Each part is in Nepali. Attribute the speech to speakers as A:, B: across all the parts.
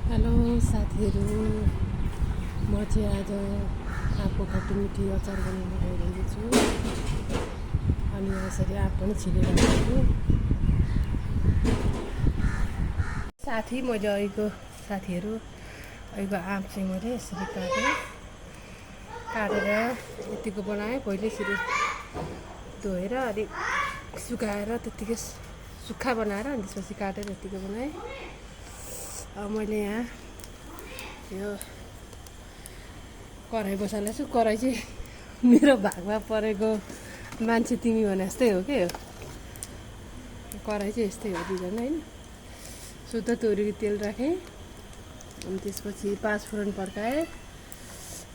A: हेलो साथीहरू, म चाहिँ आज आँपको खट्टी मिठी अचार बनाउन गइरहेको छु। अनि यसरी आँप पनि छिलिरहेको छु। मैले अहिलेको आँप चाहिँ मैले यसरी काटेर यतिको बनाएँ। पहिले यसरी धोएर अलिक सुकाएर त्यत्तिकै सुक्खा बनाएर अनि त्यसपछि काटेर यतिको बनाएँ। अब मैले यहाँ यो कराई बसालेको छु। कराई चाहिँ मेरो भागमा परेको मान्छे तिमी भने जस्तै हो के। कराई चाहिँ यस्तै हो दुईजना होइन। शुद्ध तोरीको तेल राखेँ, अनि त्यसपछि 5 फोरन पड्काएँ,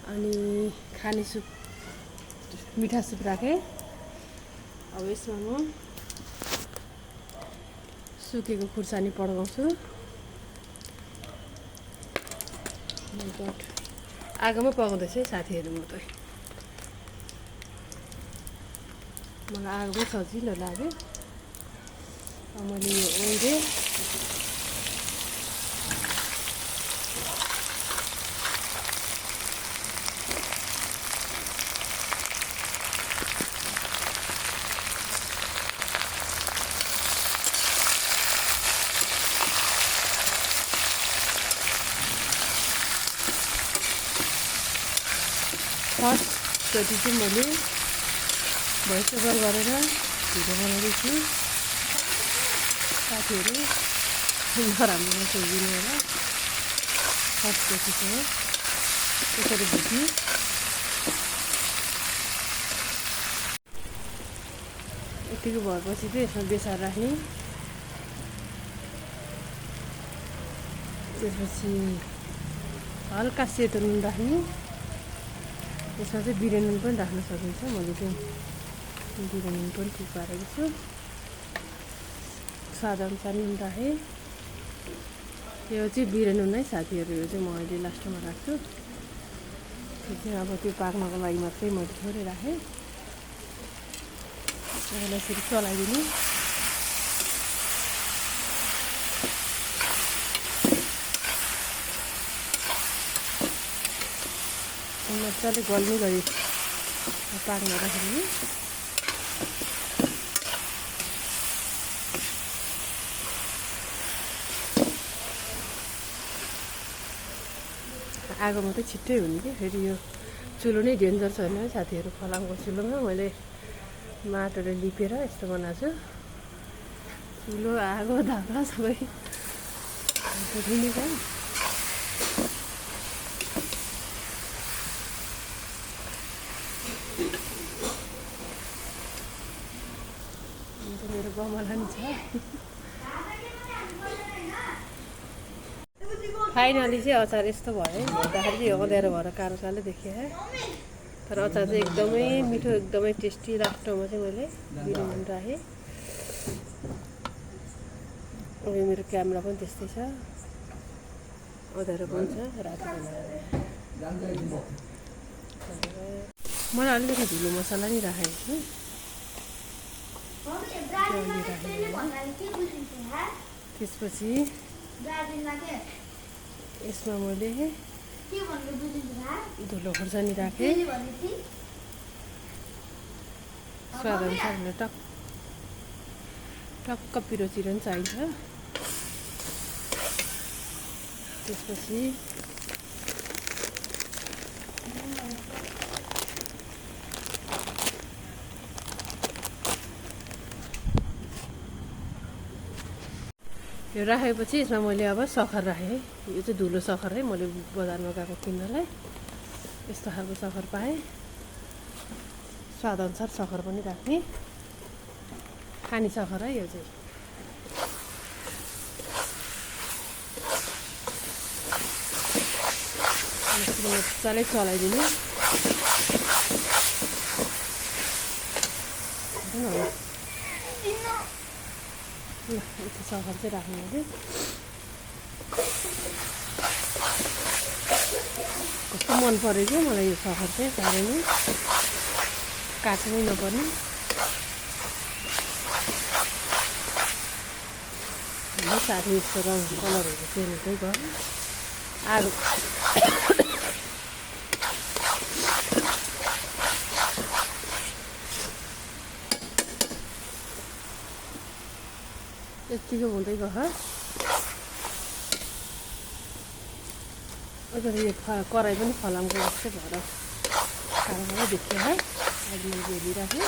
A: अनि खाने सुप मिठा सुप राखेँ। अब यसमा म सुकेको खुर्सानी पड्काउँछु। आगोमा पकाउँदैछ है साथीहरू। मलाई आगोमै सजिलो लाग्यो। अब मैले यो ओइरे फर्स्टचोटि चाहिँ मैले भोइस ओभर गरेर भिडियो बनाउँदैछु। साथीहरू नराम्रो नसोचिदिनु होला। फर्स्टचोटि चाहिँ यसरी भुट्ने। यतिको भएपछि चाहिँ यसमा बेसार राख्ने। त्यसपछि हल्का सेतो नुन राख्ने। यसमा चाहिँ बिरे नुन पनि राख्न सकिन्छ। मैले चाहिँ बिरे नुन पनि ठिक पारेको छु। स्वादअनुसार नुन राखेँ। यो चाहिँ बिरे नुन है साथीहरू। यो चाहिँ म अहिले लास्टमा राख्छु। त्यो चाहिँ अब त्यो पाक्नको लागि मात्रै मैले थोरै राखेँ। यसलाई यसरी चलाइदिने। मजाले गल्ने गरी पाक्न राखिदिने। आगो मात्रै छिट्टै हुने कि। फेरि यो चुलो नै डेन्जर छ होइन साथीहरू। फलामको चुलोमा मैले माटोले लिपेर यस्तो बनाएको छु। चुलो आगो धागा सबै दिने क्या। मेरो गमला नि छ। फाइनली चाहिँ अचार यस्तो भयो। हेर्दाखेरि चाहिँ अँध्यारो भएर कालो कालो देखियो। तर अचार चाहिँ एकदमै मिठो, एकदमै टेस्टी। लास्टमा चाहिँ मैले बिरे नुन राखेँ। अब मेरो क्यामेरा पनि त्यस्तै छ, अँध्यारो पनि छ, राति पनि। मैले अलिकति धुलो मसला नि राखेको छु। त्यसपछि यसमा मैले धुलो खुर्सानी राखेँ। स्वादअनुसार टक्क पिरो चिरो पनि चाहिन्छ। त्यसपछि यो राखेपछि यसमा मैले अब सक्खर राखेँ। यो चाहिँ धुलो सक्खर है। मैले बजारमा गएको किन्नलाई यस्तो खालको सक्खर पाएँ। स्वादअनुसार सक्खर पनि राख्ने। खाने सक्खर है यो चाहिँ। मजाले चलाइदिने। यति सक्खर चाहिँ राख्नु अरे। कस्तो मन पऱ्यो क्या मलाई यो सक्खर चाहिँ। साह्रै नै काट्नै नपर्ने। साथी यसको रङ कलरहरू चेन्ज हुँदै गयो। आगो यतिको हुँदै गयो अझ यो कराई पनि फलामको जस्तै भएर खाना देखियो है अहिले मैले हेरिराखेँ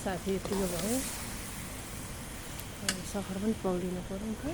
A: साथी यतिको भयो सखर पनि पौडिनु पर्यो नि त